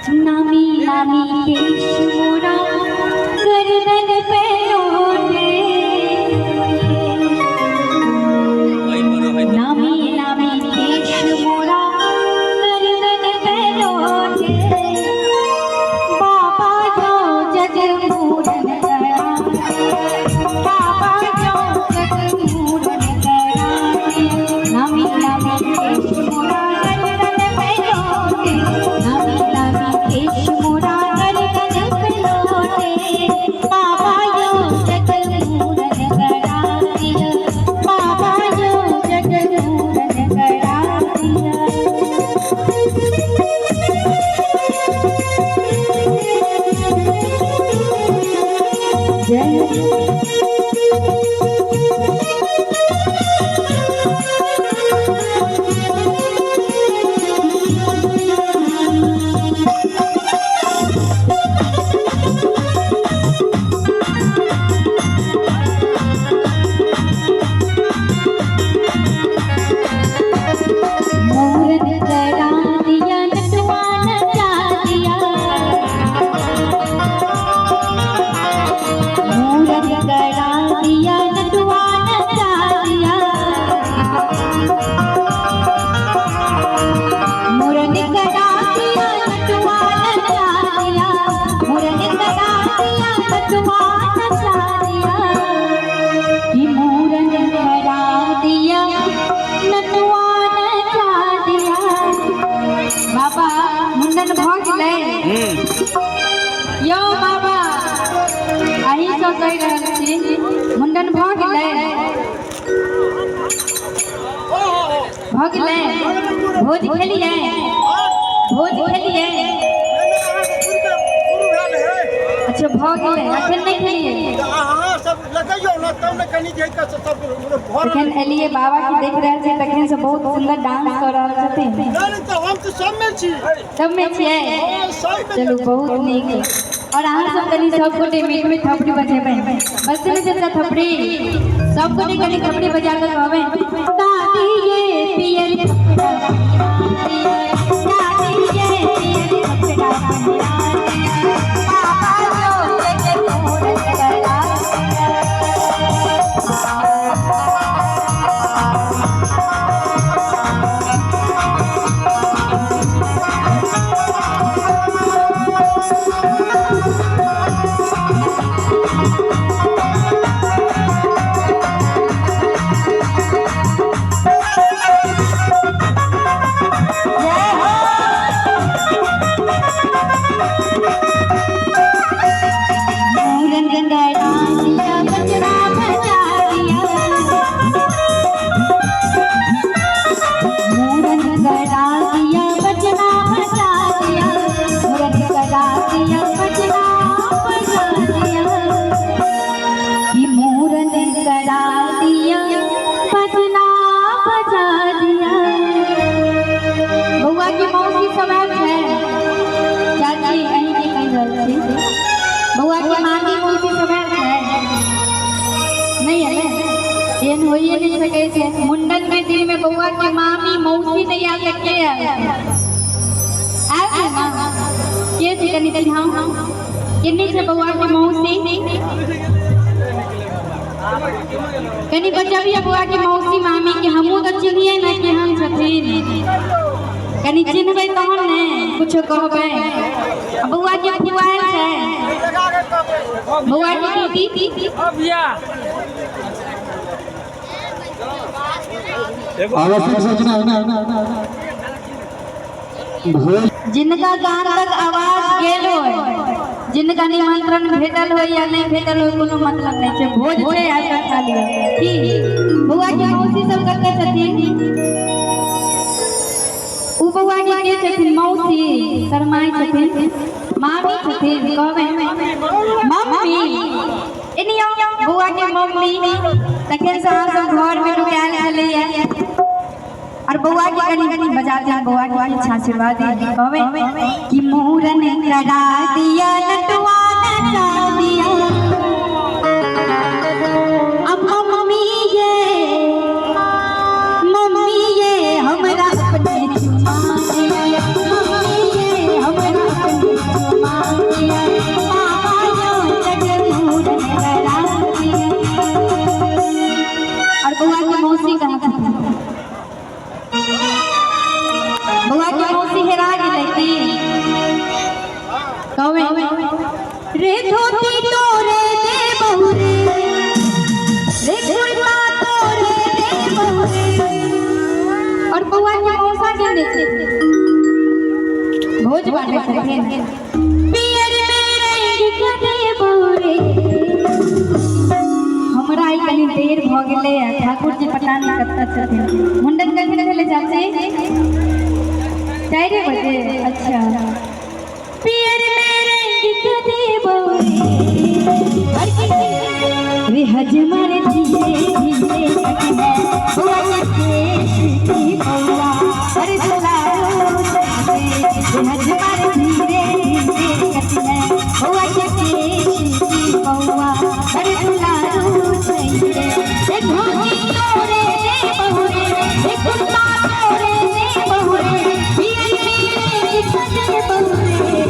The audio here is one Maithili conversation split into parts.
नामी नामी केश मोरा गर्दन पे लोटे, नामी नामी केश मोरा गर्दन पे लोटे, बाबा जो जग मूरन करा, बाबा जो जग मूरन करा, नामी नामी केश मोरा गर्दन पे लोटे, नामी नामी केश मोरा गर्दन पे लोटे, बाबा जो जग मूरन करा दिया, बाबा जो जग मूरन करा दिया। जय। मूरन करा दिया नटुआ नचा दिया, मूरन करा दिया नटुआ नचा दिया, मूरन करा दिया नटुआ नचा दिया, मूरन करा दिया नटुआ नचा दिया, कि मूरन करा दिया नटुआ नचा दिया। बाबा मुंडन भऽ गेलै यौ बाबा, अहीँसँ कहि रहल छी, मुंडन भऽ गेलै, भऽ गेलै? भोज खेलियै? भोज खेलियै? अच्छा, भऽ गेलै, अखन नहि खेलियै? तखन एलियै बाबा के देख रहल छियै तखन से बहुत सुन्दर डांस कऽ रहल छथिन। सबमे छियै? चलू, बहुत नीक। और अहाँ सब कनि सब गोटे मिल में थपड़ी बजेबै। बस ने चाचा, थपड़ी सब गोटे कनि थपड़ी बजा कऽ कहबै, दादी ये पियर कपड़ा पहिरा दिया, दादी ये पियर कपड़ा पहिरा दिया, बाबा जो जग मूरन करा दिया। जय हो। मूरन करा दिया बजना बजा दिया, मूरन करा दिया बजना बजा दिया, मूरन करा दिया बजना बजा दिया, कि मूरन करा दिया बजना बजा दिया। बौआ के मौसी सब आयल छै? चाची, अहीं के कहि रहल छी, बौआ के मामी मौसी सब आयल छै? नहि एलै? एहन होइए नहि सकै छै, मुंडन के दिन में बौआ के मामी मौसी नहि आयल तऽ के आयल? आयल छै ने? के छै कनि चिन्हाउ, केने छै बौआ के मौसी? कनि बजबियै बौआ के मौसी मामी के, हमहूँ तऽ चिन्हियै ने केहन छथिन। कनि चिन्हबै तहन ने कुछो कहबै। आ बौआ के फुआ आयल छै? बौआ के दीदी? आवश्यक सूचना, भोज जिनका कान तक आवाज गेल होय, जिनका निमंत्रण भेटल होय या नहि भेटल होय, कोनो मतलब नहि छै, भोज छै, आबि कऽ खा लिअ। की बौआ के मौसी सब कतऽ छथिन? उ बौआ के के छथिन मौसी? शरमाइ छथिन। मामी छथिन? कहबै मम्मी, एनी आउ। बौआ के मम्मी, तखन से अहाँ सब घर में नुकायल छलैया। और बौआ के कनि बजा दिया, बौआ के किछु आशीर्वाद दी। कहबै कि मूरन करा दिया नटुआ नचा दिया, अब मम्मी ये, मम्मी ये हमरा अपने चुमा दिया, मम्मी ये हमरा अपने दिया, पापा यो जग मूड़न करा दिया। और बउआ के मौसी कहाँ छथिन? बउआ के मौसी हेरा गेलै की? कहबै रे धोती तोरे दे बहु रे, रे कुर्ता तोरे दे बहु रे। और बउआ के मौसा केने छै? भोज बांटै छथिन। पियर में रंग के दे बहु रे। हमरा आइ कनि देर भऽ गेलै आ ठाकुर जी पता नहि कतऽ छथिन। मुंडन कखन भेलै चाची? 4 बजे। अच्छा। पियर में रंग के दे बहु रे। और की रे हजमा रे धीरे धीरे कटी है बउआ के केश की बउआ अरे दुलारो रे। हजमा रे धीरे धीरे कटी है बउआ के केश की बउआ अरे दुलारो रे। ए धोती तोरे दे बहु रे, ए कुर्ता तोरे दे बहु रे, पियर में रंग के दे बहु रे।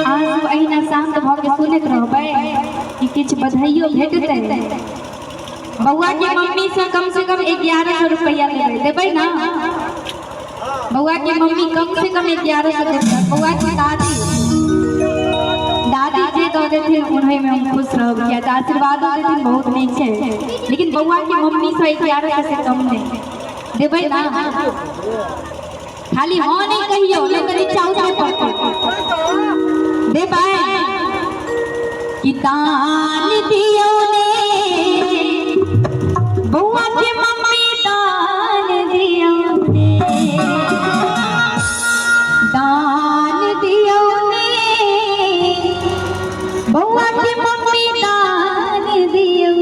अहाँ सब अहिना शान्त भऽ के सुनैत रहबै कि किछु बधाइयो भेटतै? बउआ के मम्मी से कम से कम 1100 रुपैआ लेबै, देबै ना? बउआ के मम्मी कम से कम 1100 देतै। बउआ के दादी, दादी जे दऽ देथिन उन्हें में हम खुश रहब, किया तऽ आशीर्वादो देथिन बहुत नीक छै, लेकिन बउआ के मम्मी से 1100 से कम नहि देबै ना? खाली हाँ नहीं कहियो, नहीं तऽ नीचा उतरे पड़तै। देबै कि दान दियौ ने बउआ के मम्मी, दान दियौ ने, दान दियौ ने बउआ के मम्मी, दान दियौ।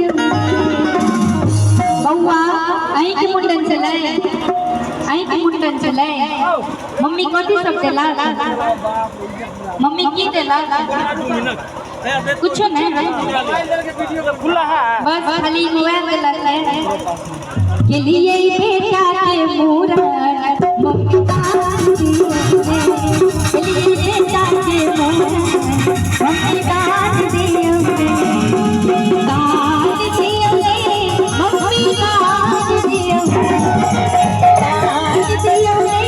बउआ, अहींके मुंडन छलै? अहींके मुंडन छलै? मम्मी कथी सब देलक? मम्मी की देलक? कुछो नहीं? बस खाली मोबाइल देलक है के लिए बेटा के मूड़न मम्मी दान दियौ ने, के लिए बेटा के मूड़न मम्मी दान दियौ ने, दान दियौ ने मम्मी, दान दियौ ने, दान दियौ ने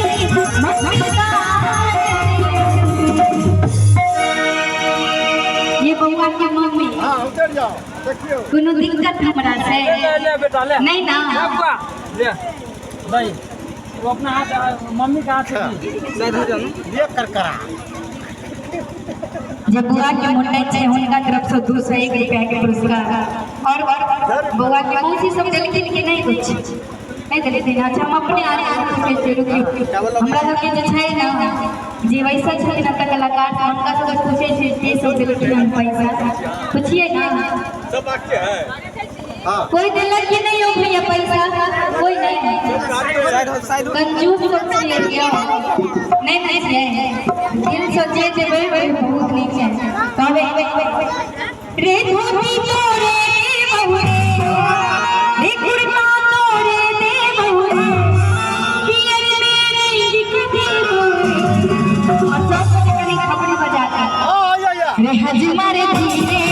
मम्मी, दान दियौ ने। ये बउआ के मम्मी। हाँ, उतर जाओ, देखियो। कोनो दिक्कत हमरा से? ले ले बेटा, ले। नहीं ना? ले बुआ, ले नहीं, वो अपना हाथ मम्मी का हाथ से ये करकरा। जे बउआ के मुंडन छै हुनका तरफ से 201 रुपया के पुरस्कार। और बउआ के मौसी सब देलखिन कि नहीं? कुछ नहि देलखिन? अच्छा, हम अपने आगे पूछै छियै, रुकियौ। हमरा सबके जे छै ने, जे वैसा छै ने तऽ कलाकार, हुनका सबके पूछै छियै के सब देलखिन हन पैसा। पुछिए ना। सब बाकी है, हाँ। कोई देलक कि नहीं हो भैया पैसा? कोई नहीं? कंजूस सब छियै क्या? नहीं नहीं छियै। दिल से जे देबै बहुत नीक छै। कहबै रे धोती तोरे दे बहु रे, रे कुर्ता तोरे दे बहु रे, पियर में रंग के दे बहु रे। और सब कनि खबरी बजा के हाँ, या या। रे हजमा रे धीरे